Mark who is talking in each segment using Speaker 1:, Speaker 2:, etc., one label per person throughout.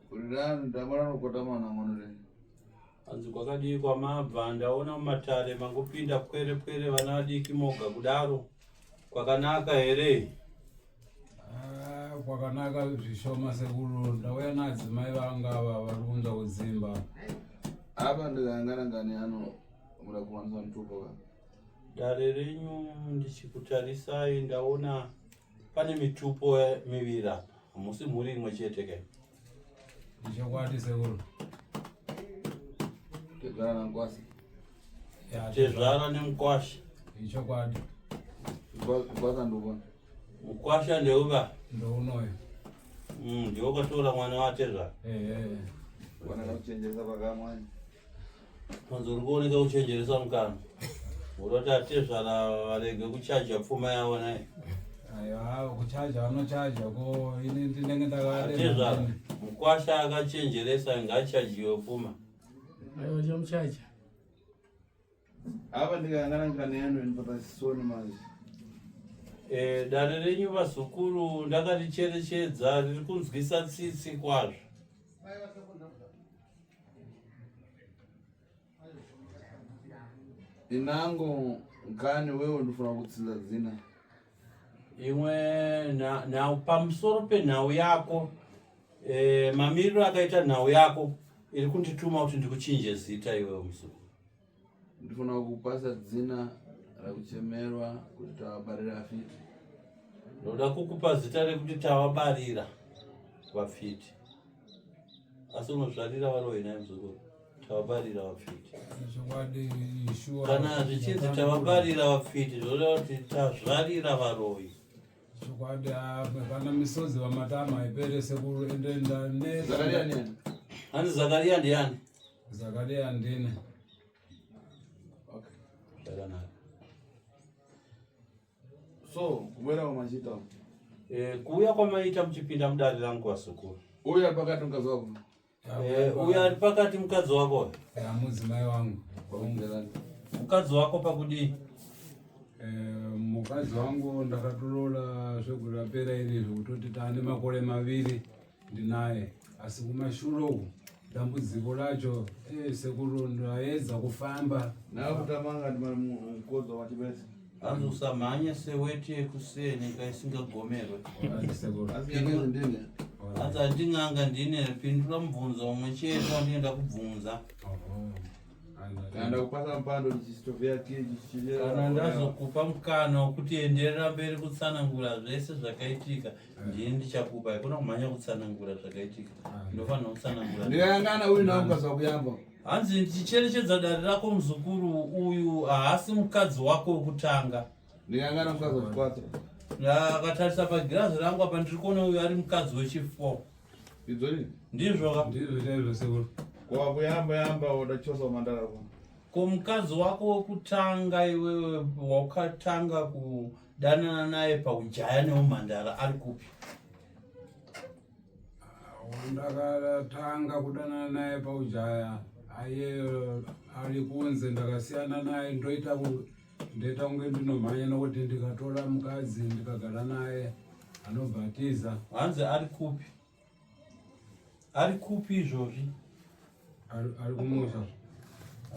Speaker 1: Kurirani ndamara nokota mwana mwana re.
Speaker 2: Hanzi kwakadii kwamabva ndaona mumatare mangopinda pwere pwere vana vadiki moga kudaro. Kwakanaka here?
Speaker 3: Ah, kwakanaka zvishoma sekuru ndauya naadzimai vanga ava vari kunza kudzimba.
Speaker 1: Apa ndikangana ngani ano muda kuwanisa mutupo ka.
Speaker 2: Dare renyu ndichikutarisai ndaona pane mitupo miviri apa hamusi mhuri imwe chete ke
Speaker 3: Ichokwadi sekuru.
Speaker 1: Tezvara namukwasha.
Speaker 2: Tezvara nemukwasha.
Speaker 3: Ichokwadi.
Speaker 1: Mukwasha ndouona.
Speaker 2: Mukwasha ndeuva?
Speaker 3: Ndounoyo.
Speaker 2: Ndiwe ukatora mwana watezvara.
Speaker 3: Eh eh.
Speaker 1: Wana kuchenjeresa pakamwani.
Speaker 2: Mwanzo uri kuoneka kuchenjeresa mukana. Uroti atezvara varege kuchaja pfuma yavo naye.
Speaker 3: Aiwa kuchaja vanochaja ko ini ndinenge
Speaker 2: ndakatezvara. Mukwasha akachenjeresa ngaachajiwe pfuma.
Speaker 4: Aiwa chamuchaja.
Speaker 1: Apa ndikangana ngani yanu ndipata soni manje.
Speaker 2: Eh, dare renyu vazukuru ndakaricherechedza riri kunzwisa tsitsi kwazvo.
Speaker 1: Inango ngani wewe ndifuna kutsinza dzina.
Speaker 2: Imwe nhau pamusoro penhau yako e, mamiriro akaita nhau yako iri kundituma kuti ndikuchinje zita iwewe muzukuru.
Speaker 1: Ndifuna kupasa dzina rakuchemerwa kuti tavabarira afiti.
Speaker 2: Ndoda kukupa zita rekuti tavabarira vapfiti. Asi unozvarira varoyi naye muzukuru. Tavabarira vapfiti.
Speaker 3: Chokwadi shuwa.
Speaker 2: Kana zvichinzi tavabarira vapfiti zvoreva kuti tazvarira varoyi.
Speaker 3: Chokwadi kana misodzi vamatama haipere sekuru ende ndane.
Speaker 1: Zakaria ndiani?
Speaker 2: Hanzi Zakaria ndiani?
Speaker 3: Zakaria ndine.
Speaker 1: Okay.
Speaker 2: Zvakanaka.
Speaker 1: So, kubwera kwamachita.
Speaker 2: Eh, kuuya kwamaita muchipinda mudare rangu vazukuru.
Speaker 1: Uyu ari pakati mukadzi wako.
Speaker 2: Eh, uyu ari pakati mukadzi wako.
Speaker 3: Ya mudzimai wangu.
Speaker 2: Mukadzi wako pakudii?
Speaker 3: Eh, mukadzi wangu ndakatoroora zvegore rapera iri zvekutoti taane makore maviri ndinaye asi kumashure uku dambudziko racho eh, sekuru ndaedza kufamba
Speaker 1: nakutamanga ndimari mukodzo wachibesa
Speaker 2: Hanzi usamhanye seweti yekuseni kaisingagomerwe.
Speaker 3: Sekuru.
Speaker 1: Asi nyangezi ndine.
Speaker 2: Hanzi handin'anga ndine pindura mubvunzo umwe chete wandinoda kubvunza.
Speaker 3: Oho.
Speaker 1: Kana ndakupasa mupando ndichistovheya
Speaker 2: Kana ndazokupa mukana wekuti enderera mberi kutsanangura zvese zvakaitika ndini ndichakupa haikona kumhanya kutsanangura zvakaitika ndinofanira kutsanangura
Speaker 1: Ndikayangana uyu nawo mukadzi wakuyamba.
Speaker 2: Hanzi ndichicherechedza dare rako muzukuru uyu haasi mukadzi wako wekutanga.
Speaker 1: Ndikayangana mukadzi wachikwata.
Speaker 2: Ndakatarisa pagirazi rangu apa ndiri kuona uyu ari mukadzi wechi4.
Speaker 1: Idzori.
Speaker 2: Ndizvo ka?
Speaker 3: Ndizvo chaizvo sekuru.
Speaker 1: Kwa kuyamba yamba udachosa mandara ko.
Speaker 2: Ko mukadzi wako wekutanga iwewe wakatanga kudanana naye paujaya neumhandara ari kupi?
Speaker 3: Ndakatanga kudanana naye paujaya aye ari kunze ndakasiyana naye ndoita ndoita kunge ndinomhanya nokuti ndikatora mukadzi ndikagara naye anobva atiza.
Speaker 2: Hanzi ari kupi? Ari kupi izvozvi?
Speaker 3: Ari kumusha.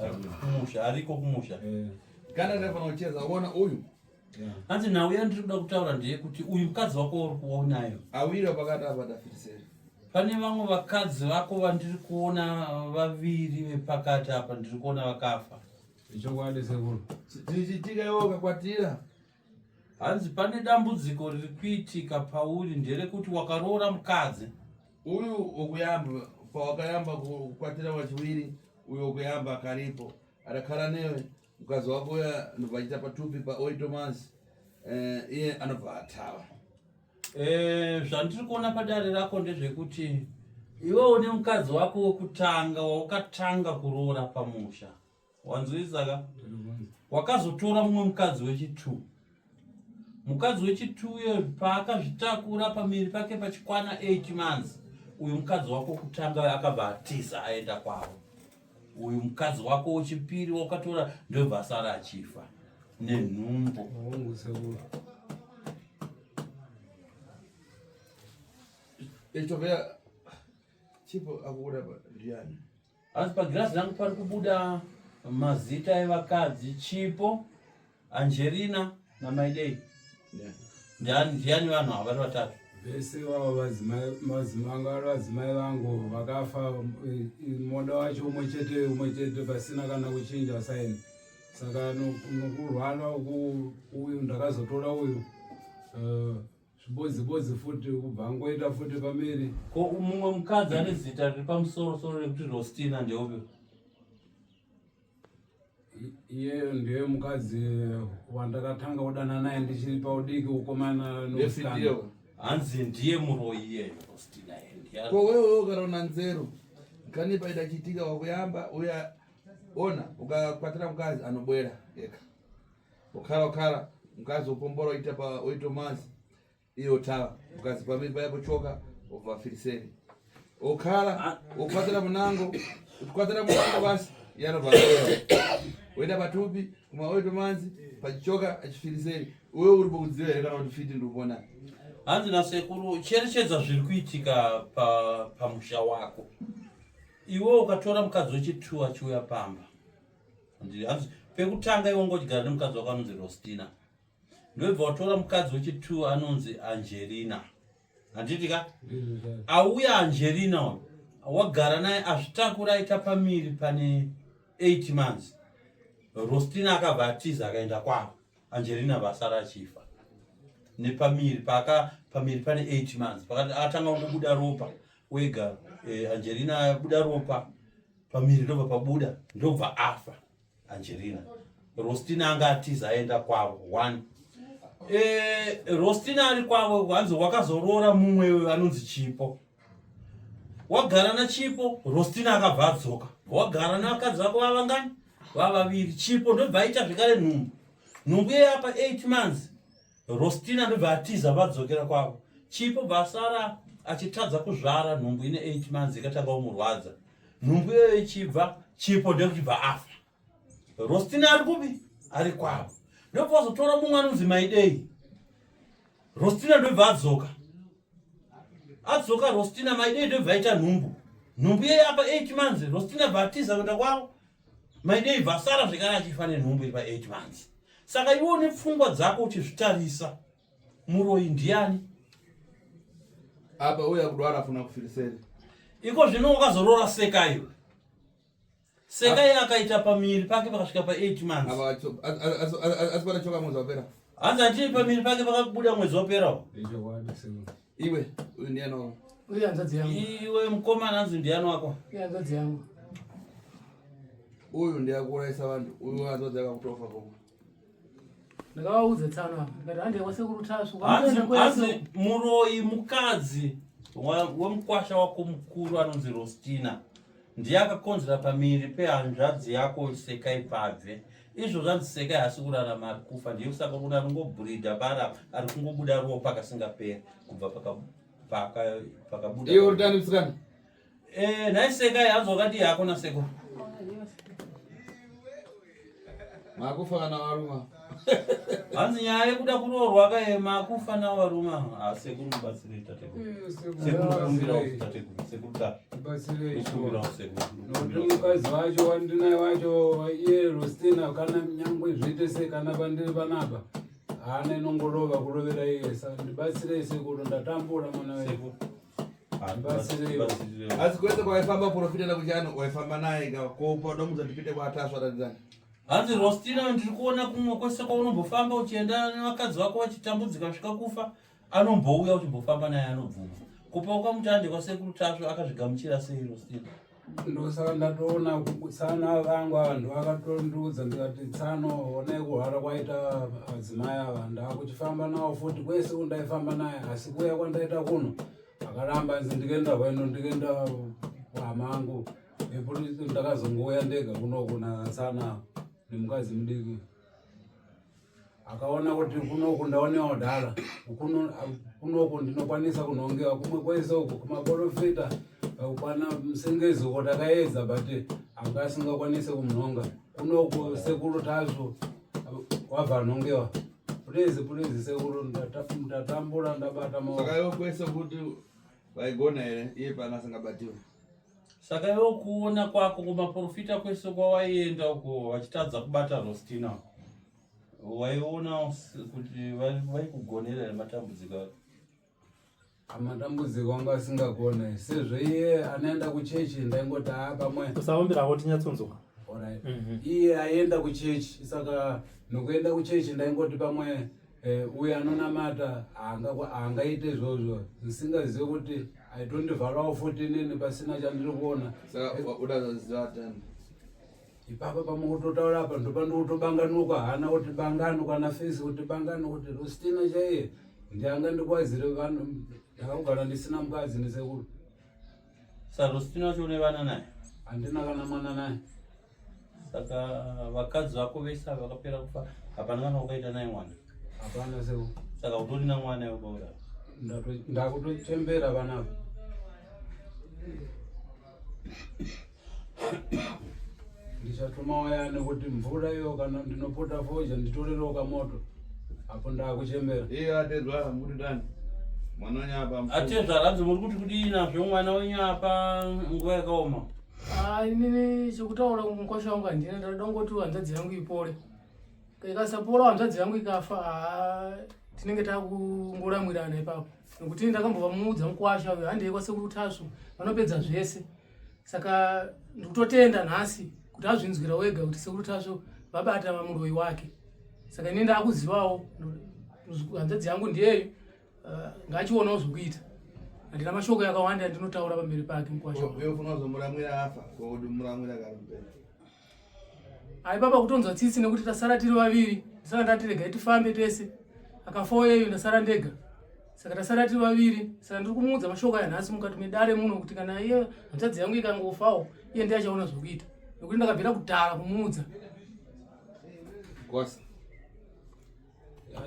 Speaker 2: Ari kumusha, ariko kumusha.
Speaker 3: Eh.
Speaker 1: Kana ndafana kucheza uona uyu.
Speaker 2: Hanzi nhau yandiri kuda kutaura ndeyekuti uyu mukadzi wako uri kuonayo.
Speaker 1: Awira pakati apa tafitiseri.
Speaker 2: Pane vamwe vakadzi vako vandiri kuona vaviri vepakati apa ndiri kuona vakafa.
Speaker 3: Ichokwadi sekuru.
Speaker 1: Chichitika iwe ukakwatira.
Speaker 2: Hanzi pane dambudziko riri kuitika pauri nderekuti wakaroora mukadzi.
Speaker 1: Uyu wokuyamba pawakayamba kukwatira wachiwiri uyu wokuyamba akaripo adakara newe mukadzi wako uya anobva achiita patupi paoitomasi eh, iye anobva atava.
Speaker 2: Eh, zvandiri kuona padare rako ndezvekuti iwe une mukadzi wako wekutanga waukatanga kuroora pamusha wanzwisisa ka wakazotora mumwe mukadzi wechitu mukadzi wechitu uyo paakazvitakura pamiri pake pachikwana 8 months uyu mukadzi wako kutanga akabva atiza aenda kwavo uyu mukadzi wako wechipiri wakatora ndobva asara achifa nenhumbu
Speaker 3: Hongu sekuru.
Speaker 1: Ichobva Chipo akubuda ndiani?
Speaker 2: Asi pagirazi rangu pari kubuda mazita evakadzi Chipo, Angelina naMaidei. Ndiani ndiani vanhu ava vari vatatu?
Speaker 3: Vese vava vadzimai vari vadzimai vangu vakafa eh, moda wacho umwe chete umwe chete pasina kana kuchinja saini. Saka nokurwara uku uyu ndakazotora uyu eh, Zvibodzi bodzi futi kubva angoita futi pamiri.
Speaker 2: Ko mumwe mukadzi ane zita riri pamusoro soro rekuti Rostina ndeupi?
Speaker 3: Iye ndiye mukadzi wandakatanga kudana naye ndichiri paudiki ukomana
Speaker 1: nomusikana.
Speaker 2: Hanzi ndiye muroyi iyeyo Rostina
Speaker 1: ndiye. Ko wewe kana una nzero kani paita chiitika wakuyamba uya ona ukakwatira mukadzi anobwera eka. Ukhala ukhala mkazi upombora oita pa oito mazi iyo tava mkazi pamiri paya pochoka obva afiriseni ukhala ukwatira munango ukwatira munango basi yanobva oita patupi kuma oito manzi pachichoka achifiriseni uwe uri pokudziva here kana kuti fiti ndikupona
Speaker 2: hanzi nasekuru cherechedza zviri kuitika pamusha pa wako iwe ukatora mukadzi wechitu achiuya pamba Hanzi pekutanga iwe ungochigara nemukadzi wako anonzi Rostina. Ndobva watora mukadzi wechi2 anonzi Angelina. Handiti ka? Auya Angelina uyu. Wagara naye azvitakura aita pamiri pane 8 months. Rostina akabva atiza akaenda kwavo. Angelina vasara achifa. Nepamiri paka pamiri pane 8 months. Pakati atanga kungobuda ropa wega eh, Angelina abuda ropa pamiri ndobva pabuda ndobva afa Angelina. Rostina anga atiza aenda kwavo one eh, Rostina ari kwavo hanzi wakazoroora mumwe anonzi Chipo wagara naChipo Rostina akabva adzoka wagara nevakadzi vako vavangani vavaviri Chipo ndobva aita zvekare nhumbu nhumbu iye apa 8 months Rostina ndobva atiza vadzokera kwavo. Chipo bva asara achitadza kuzvara nhumbu ine 8 months ikatanga kumurwadza. Nhumbu iyoyo ichibva Chipo ndekuchibva afa. Rostina ari kupi? Ari kwavo. Ndobva vazotora mumwe anonzi Maidei. Rostina ndobva adzoka. Adzoka Rostina Maidei ndobva aita nhumbu. Nhumbu iyoyo apa 8 months Rostina bva atiza kuenda kwavo. Maidei bva asara zvekare achifa nenhumbu iri pa 8 months. Saka iwe une pfungwa dzako uchizvitarisa muroyi ndiani?
Speaker 1: Apa uya kudwara afuna kufiriseri.
Speaker 2: Iko zvino wakazorora seka iwe. Seka iye akaita pamiri pake pakasvika pa 8 months.
Speaker 1: Apa asi panachoka mwedzi wapera.
Speaker 2: Hanzi atiri pamiri pake pakabuda mwedzi wapera.
Speaker 1: Iwe uyu ndiani wako?
Speaker 4: Uyu hanzvadzi yangu.
Speaker 2: Iwe mukomana hanzi ndiani wako?
Speaker 4: Uyu hanzvadzi yangu.
Speaker 1: Uyu ndiye akuurayisa vanhu. Uyu hanzvadzi yako akutofa koko.
Speaker 4: Ndakavaudza tsano apa. Ndikati hande kwasekuru Tasvu.
Speaker 2: Hanzi muroyi mukadzi wemukwasha wako mukuru anonzi Rostina ndiye akakonzera pamiri pehanzvadzi yako Sekai Pabve. Izvo zvanzi Sekai haasi kurarama ari kufa ndiye kusaka kuona ari kungobhurida bara ari kungobuda ropa kasingaperi kubva pakabuda.
Speaker 1: Iwe uri tani musikana?
Speaker 2: Eh, nhai Sekai hanzi wakadii hako nasekuru?
Speaker 1: Makufa kana varuma.
Speaker 2: Hanzi nyaya yekuda kuroorwa kaye makufa nawo varuma. Ah, sekuru mubatsirei tateguru.
Speaker 3: Eh,
Speaker 2: Sekuru kumbirawo tateguru. Sekuru ta.
Speaker 3: Batsirei.
Speaker 2: Kumbirawo sekuru.
Speaker 3: Nokuti mukadzi wacho wandinaye wacho iye Rostina kana nyangwe zviite sei kana pandiri panapa haana inongorova kurovera iye saka ndibatsirei sekuru ndatambura mwana wedu.
Speaker 2: Sekuru.
Speaker 1: Asi kwese kwaifamba profita nakuchano waifamba naye ka kopa udamuza ndipite kwatasva ratidzani.
Speaker 2: Hanzi Rostina ndiri kuona kumwe kwese kwaunombofamba uchienda nevakadzi vako vachitambudzika kusvika kufa anombouya uchimbofamba naye anobvuma. Kupa ukamuti ande kwasekuru Tasvu akazvigamuchira sei Rostina?
Speaker 3: Ndosaka ndatoona tsano vangu ava ndovakatondiudza ndikati tsano honai kurwara kwaita vadzimai ava ndakuchifamba nawo futi kwese kundaifamba naye asi kuuya kwandaita kuno akaramba anzi ndikaenda kweno ndikaenda kuhama angu ekuti ndakazongouya ndega kunoku natsana nemukadzi mudiki akaona kuti kunoku ndaonewa dhara kunoku ndinokwanisa kunhongewa kumwe kwese uku kumaporofita kwana musengezi uko takaedza but anga asingakwanise kumunhonga kunoku sekuru tasvu wabva anhongewa purizi purizi sekuru ndatambura ndabata
Speaker 1: maoko saka iwe kwese kuti vaigona here iye panga asingabatiwe.
Speaker 2: Saka iwe kuona kwako kumaprofita kwese kwawaienda uko vachitadza kubata Rostina, waiona kuti vaikugonera here matambudziko ako?
Speaker 3: Matambudziko anga asingagone sezvo iye anoenda kuchechi, ndaingoti haa pamwe
Speaker 5: Usaomberawo tinyatsonzwa.
Speaker 3: Alright. Iye aienda kuchechi, saka nokuenda kuchechi ndaingoti pamwe uyo anonamata haangaite izvozvo, ndisingazive kuti aitondivharawo futi inini pasina chandiri kuona.
Speaker 1: Saka udazoziva tani?
Speaker 3: Ipapa pamwe kutotaura apa ndopandikutobanganuka hana kuti bangano kana fesi kuti bangano kuti Rostina chaiye ndianga ndikwazire vanhu, ndakakugara ndisina mukadzi nesekuru.
Speaker 2: Saka Rostina wacho une vana naye?
Speaker 3: Handina kana mwana naye.
Speaker 2: Saka vakadzi vako vese ava vakapera kufa, hapana kana wakaita naye mwana?
Speaker 3: Hapana sekuru.
Speaker 2: Saka utorina mwana iwe paura?
Speaker 3: Ndakutochembera vanapa. Ndichatuma wayani kuti mvura iyo kana ndinopota foja nditorerewo kamoto apo ndakuchembera.
Speaker 1: Iye atezvara muri tani mwana wenyu apa?
Speaker 2: Atezvara, hanzi muri kuti kudii nazvo mwana wenyu apa nguva yakaoma?
Speaker 4: Ah, inini chekutaura mukwasha wangu handina, ndinoda kungoti hanzvadzi yangu ipore. Ikasapora hanzvadzi yangu ikafa, ah, tinenge takungoramwirana ipapo, nekuti ndakambovamuudza mukwasha uyo handei kwasekuru Tasvu vanopedza zvese. Saka ndikutotenda nhasi kuti azvinzwira wega kuti sekuru Tasvu vabata muroyi wake. Saka ini ndakuzivawo hanzvadzi yangu ndiyeyu, ngachionawo zvokuita. Handina mashoko yakawanda andinotaura pamberi pake mukwasha wangu.
Speaker 1: Uye ufuna kuzomuramwira afa kokuti muramwira kari mupenyu?
Speaker 4: Ai baba, kutonzwa tsitsi nekuti tasara tiri vaviri. Saka ndati regai tifambe tese, akafawo yeyo ndasara ndega, saka tasara tiri vaviri. Saka ndiri kumuudza mashoko aya nhasi mukati medare muno kuti kana iye hanzvadzi yangu ikangofawo, iye ndiye achaona zvokuita, nekuti ndakabvira kudhara kumuudza.
Speaker 1: Kosa.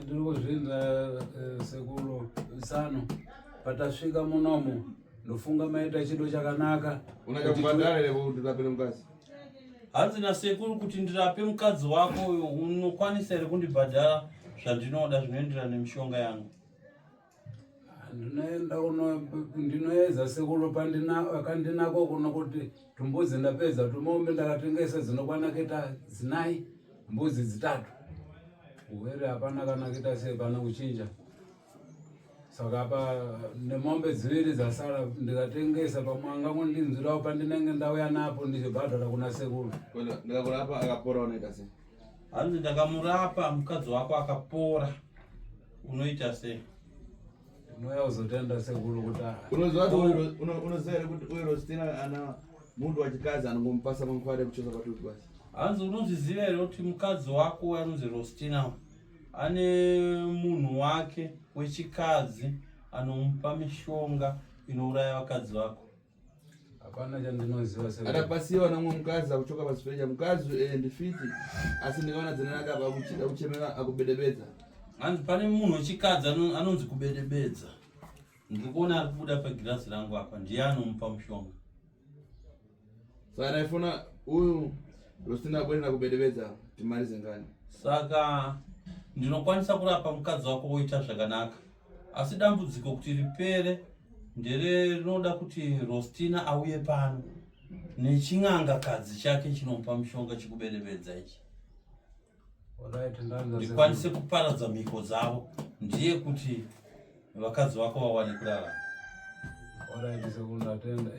Speaker 3: Ndiri kuzvinza sekuru Sano, patasvika munomu ndofunga maita chido chakanaka.
Speaker 1: Unachakubhadhara here kuti urapire mukadzi?
Speaker 2: Hanzi nasekuru kuti ndirape mukadzi wako uyu, unokwanisa here kundibhadhara zvandinoda zvinoenderana nemishonga yangu?
Speaker 3: Ndinoenda kuno, ndinoedza sekuru kandinako kuno kuti tumbudzi ndapedza, tumombe ndakatengesa dzinokwana kuita dzinai, mbudzi dzitatu. Uwere hapana kana kuita sei, pana kuchinja. Saka apa nemombe dziviri dzasara ndikatengesa, pamwe angangondinzwirawo pandinenge ndauya napo ndichibhadhara kuna sekuru.
Speaker 1: Ndikakurapa akapora unoita sei?
Speaker 2: Hanzi ndakamurapa mukadzi wako akapora, unoita sei?
Speaker 3: Ndinouya kuzotenda sekuru kuti
Speaker 1: Unoziva kuti unoziva here kuti uyu Rostina ana munhu wachikadzi anongomupasa mankwari ekuchosa patupi basi?
Speaker 2: Hanzi unozviziva here kuti mukadzi wako anonzi Rostina ane munhu wake wechikadzi anomupa mishonga inouraya vakadzi vako?
Speaker 3: Hapana chandinoziva sekuru.
Speaker 1: Akapasiwa namwe mukadzi akuchoka pasifeja mukadzi ndifiti, asi ndikaona dzinanaka apa akuchemera akubedebedza.
Speaker 2: Hanzi pane munhu wechikadzi anonzi kubedebedza, ndiri kuona ari kubuda pagirazi rangu apa, ndiye anomupa mushonga.
Speaker 1: Saka ndaifuna uyu Rostina akuenda kubedebedza timalize ngani.
Speaker 2: Saka ndinokwanisa kurapa mukadzi wako woita zvakanaka, asi dambudziko kuti ripere ndere rinoda kuti Rostina auye pano nechin'angakadzi chake chinomupa mushonga chikubedebedza ichi.
Speaker 3: Alright, ndanza.
Speaker 2: Ndikwanise kuparadza mhiko dzavo, ndiye kuti vakadzi vako vawane kurarama.
Speaker 3: Alright sekuru, ndatenda.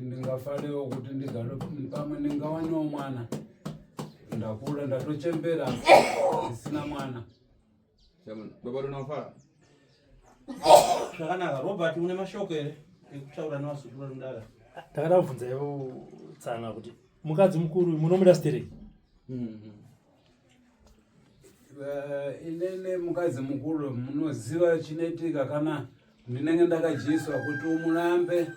Speaker 3: Ndingafarewo kuti ndigare pamwe ndingawanewo mwana. Ndakura, ndatochembera ndisina mwana.
Speaker 1: Baba unofara?
Speaker 2: Zvakanaka. Robert, une mashoko here ekutaura nevazukuru vari mudara?
Speaker 5: Ndakada kubvunza ivo tsana kuti mukadzi mukuru munomuda stereki?
Speaker 3: Inene mukadzi mukuru, munoziva chinoitika kana ndinenge ndakadyiswa kuti umurambe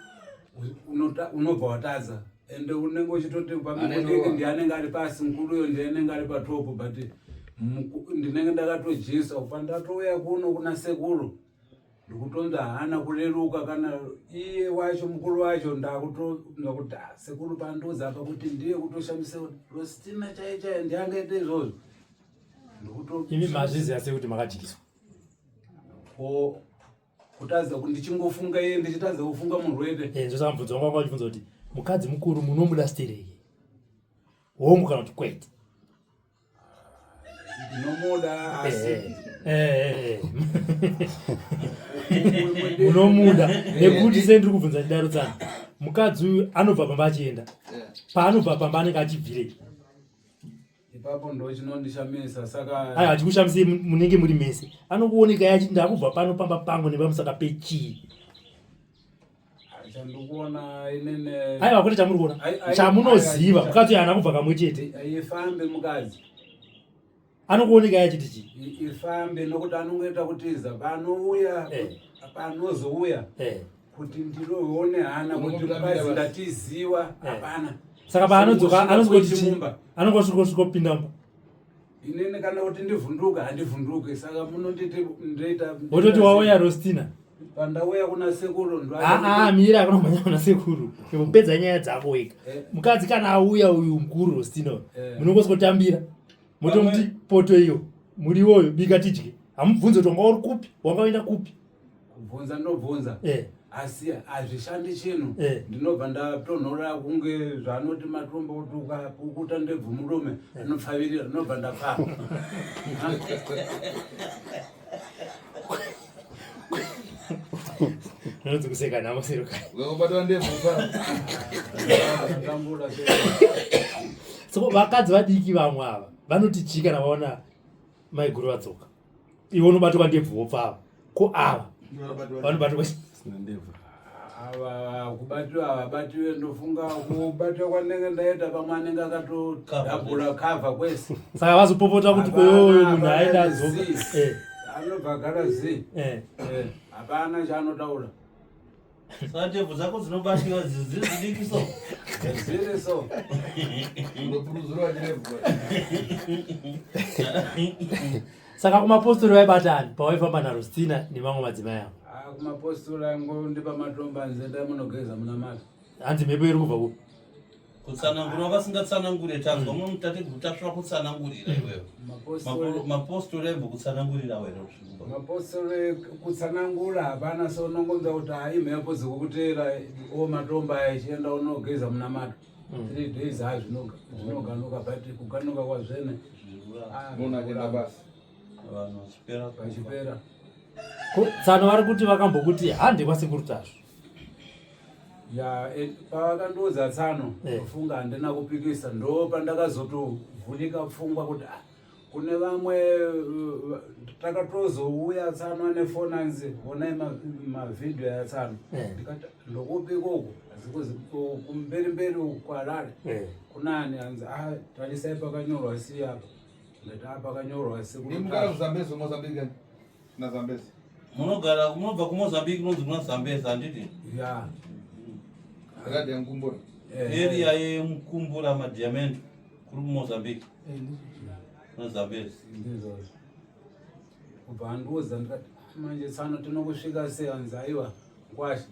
Speaker 3: unobva watadza, ende unenge uchitoti pamudiki ndiye anenge ari pasi, mukuruyo ndiye anenge ari patopo, but ndinenge ndakatodyiswa. Pandatouya kuno kuna sekuru ndikutonzi haana kureruka kana iye wacho mukuru wacho. Ndakutonzwa kuti ah, sekuru pandoza apa kuti ndiye kutoshamisa kuti Rostina chaiye chaiye ndiye angaite izvozvo.
Speaker 5: Imi mazviziva sei kuti makadyiswa?
Speaker 3: Ko Kutadza ndichingofunga iye ndichitadza kufunga murwere.
Speaker 5: Eh, ndosaka mubvunzo wangu wanga uchibvunza kuti mukadzi mukuru munomuda stereki hongu kana kuti kwete.
Speaker 3: Ndinomuda asi
Speaker 5: eh, eh, eh. Munomuda nekuti sei ndiri kubvunza chidaro tsana mukadzi uyu anobva pamba achienda paanobva pamba anenge achibvirei
Speaker 3: ipapo ndo chinondishamisa saka
Speaker 5: aiwa chikushamisei munenge muri mese anokuonekai achiti ndakubva pano pamba pangu nepamusaka pechii
Speaker 3: chandikuona inene
Speaker 5: aiwa kwete chamuri kuona chamunoziva mukadzi uyo haana kubva kamwe chete
Speaker 3: ifambe mukadzi
Speaker 5: anokuonekai achiti
Speaker 3: chii ifambe nokuti anongoita kutiza panouya eh. panozouya eh. kuti ndiroone hana kuti mukadzi ndatiziwa eh. hapana
Speaker 5: saka paanodzoka anozongoti chii anongosvikopinda mumba
Speaker 3: inini kana kuti ndivhunduka handivhunduke saka munonditi ndoita
Speaker 5: wototi wauya rostina
Speaker 3: pandauya kuna sekuru
Speaker 5: aa mira akuna kumhanya kuna sekuru kupedza nyaya dzako wega eh. mukadzi kana auya uyu mukuru rostina eh. munongosvikotambira motomuti poto iyo muriwoyo bika tidye hamubvunze kuti wanga uri kupi wanga uenda kupi
Speaker 3: kubvunza ndinobvunza eh. asi hazvishandi chinhu eh. ndinobva ndatonhora kunge zvaanoti matombo kuti ukapukuta ndebvu murume eh. anopfavirira ndinobva ndapfava
Speaker 5: Ndinonzi kuseka nhamo seruka.
Speaker 1: Ukabatwa ndebvu pa.
Speaker 5: So vakadzi vadiki vamwe ava vanoti chii kana vaona maiguru vadzoka iwe unobatwa ndebvu wopfava ko ava vanobatwa
Speaker 3: ava kubatiwa havabatiwe ndofunga kubatiwa kwandenge ndaita pamwe anenge akatodabura kavha kwese
Speaker 5: saka vazopopota kuti koyoyo munhu aenda adzoka
Speaker 3: eh. anobva agara zii eh. Eh, hapana chaanotaura
Speaker 2: Saka ndebvu dzako dzinobatiwa dziri dzidiki so.
Speaker 3: Dziri so.
Speaker 1: Unopuruzura chirebvu.
Speaker 5: Saka kumapostori vaibata ani pawaifamba naRostina nemamwe madzimai avo?
Speaker 3: Ah, kumapostori angondipa matombo anzi endai munogeza munamata.
Speaker 5: Hanzi mhepo iri kubva kupi?
Speaker 2: Kutsanangura vasingatsanangure tanzwa mumwe mutateguru tasva kutsanangurira iwewe. Mapostori aimbokutsanangurira wena kusvika.
Speaker 3: Mapostori kutsanangura hapana so unongonzwa kuti hai mhepo dzikukuteera o matombo aya ichienda unogeza munamato. 3 days ha zvinoganuka but kuganuka kwazvene.
Speaker 1: Munhu achienda basa.
Speaker 2: Vanhu vachipera.
Speaker 3: Vachipera.
Speaker 5: Tsano vari kuti vakambokuti hande kwasekuru Tasvu.
Speaker 3: Ya, e, pavakandiudza tsano eh. kufunga handina kupikisa ndo pandakazotovhulika pfungwa kuti ah, kune vamwe eh, takatozouya tsano ane foni anzi honai mavhidhiyo aya tsano eh. ndikati ndokupi ikoko hazikuzi kumberi mberi uku kuharare kunani anzi ah tarisai pakanyorwa si apa ndati ah pakanyorwa si
Speaker 1: Ndimugara kuZambezi Mozambique na Zambezi.
Speaker 2: Munogara munobva kuMozambique kunonzi kuna Zambezi handiti?
Speaker 3: Ya.
Speaker 1: Akadi yankumbura.
Speaker 2: Eh. Area yeMkumbura Madiamento kuri kuMozambique.
Speaker 4: Eh,
Speaker 2: na Zambezi.
Speaker 3: Ndizvozvo. Kubva andiudza ndikati ah, manje tsano tinokusvika sei hanzi aiwa ngwasha.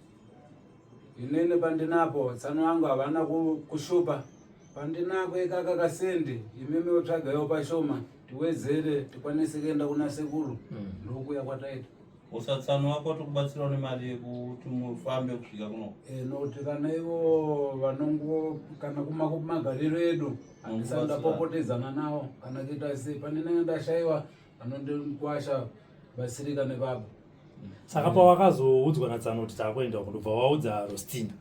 Speaker 3: Inini pandinapo tsano vangu havana kushupa pandinako ikaka kasendi imimi otsvagaiwo pashoma tiwedzere tikwanise kuenda kuna sekuru hmm. ndokuya kwataita
Speaker 2: usatsano wako tokubatsirawo nemari yekuti mufambe kusvika kuno
Speaker 3: e, nokuti kana ivo vanongo kana kumagariro edu handisati ndapopotedzana nawo kana kuita sei pandinenge ndashaiwa vanondikwasha batsirika nepapo
Speaker 5: saka pawakazoudzwa natsano kuti takuenda uko ndobva waudza rostina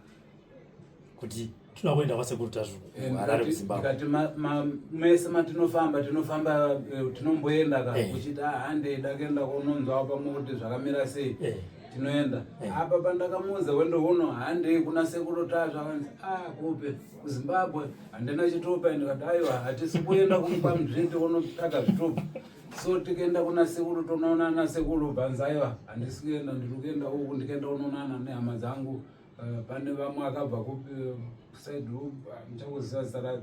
Speaker 5: kuti tinoda kuenda kwasekuru tasvu
Speaker 3: eh,
Speaker 5: harare kuzimbabwe
Speaker 3: ndikati mese matinofamba tinofamba eh, tinomboenda ka
Speaker 5: eh.
Speaker 3: uchiti ah, handei dakuenda kunonzwawo pamwe kuti zvakamira sei tinoenda apa pandakamuudza wendo huno handei kuna sekuru tasvu akanzi a ah, kupi kuzimbabwe handina chitupa ndikati aiwa hatisi kuenda kwamuzviti unotsvaga zvitupa so tikaenda kuna sekuru tonoonana sekuru bvanzi aiwa handisi kuenda ndiri kuenda uku ndikaenda kunoonana nehama dzangu eh, pane vamwe akabva kupi side ndichakuziva zita rake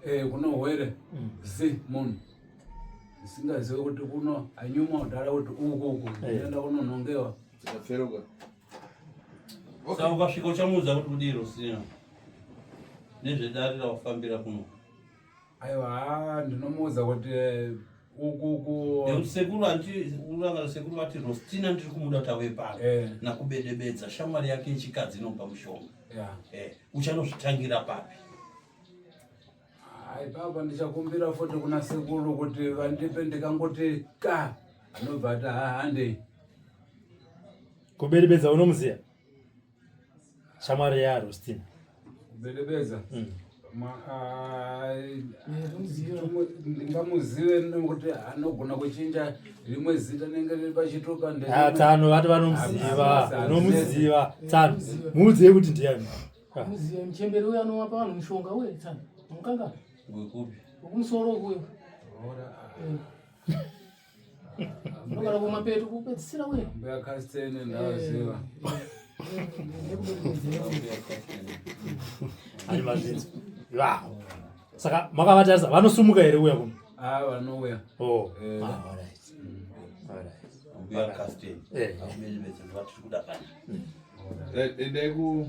Speaker 3: eh, kuna hwere mm. zi munhu ndisingazive kuti kuno anyuma kudhara kuti uku uku eh. ndinoenda kunonhongewa
Speaker 2: Saka ukasvika uchamuudza kuti kudii Rosina nezvedare rawafambira kuno?
Speaker 3: Aiwa, ndinomuudza kuti eh, Ku
Speaker 2: Nekuti sekuru anti uranga sekuru vati Rostina ndiri kumuda kuti auye pano nakubedebedza shamwari yake yechikadzi inomupa mushonga. Uchanozvitangira papi?
Speaker 3: Hai baba, ndichakumbira futi kuna sekuru kuti vandipe, ndikangoti ka anobva ati ha handei.
Speaker 5: Kubedebedza unomuziva? Shamwari yaRostina.
Speaker 3: Kubedebedza? Ndingamuzive nekuti anogona kuchinja rimwe zita nenge riri pachitupa.
Speaker 5: Ah, tsano vati vanomuziva, unomuziva tsano, muudzei kuti ndiani. Ah.
Speaker 4: Muziva muchembere uyo anovapa vanhu mushonga uye tsano mukanga
Speaker 2: Wekupi?
Speaker 4: Wekumusoro ukuyo. Unogara kumapeto kupedzisira uye.
Speaker 3: Mbuya Kastene ndaziva.
Speaker 5: Ani mazvinzwa. Wow. Saka makavatarisa vanosumuka here uya kuno?
Speaker 3: Ah, vanouya.
Speaker 5: Oh. Ah, all right. All right.
Speaker 2: Mbuya Kastene. Akubedebedza ndovatiri kuda pana.
Speaker 1: Endai ku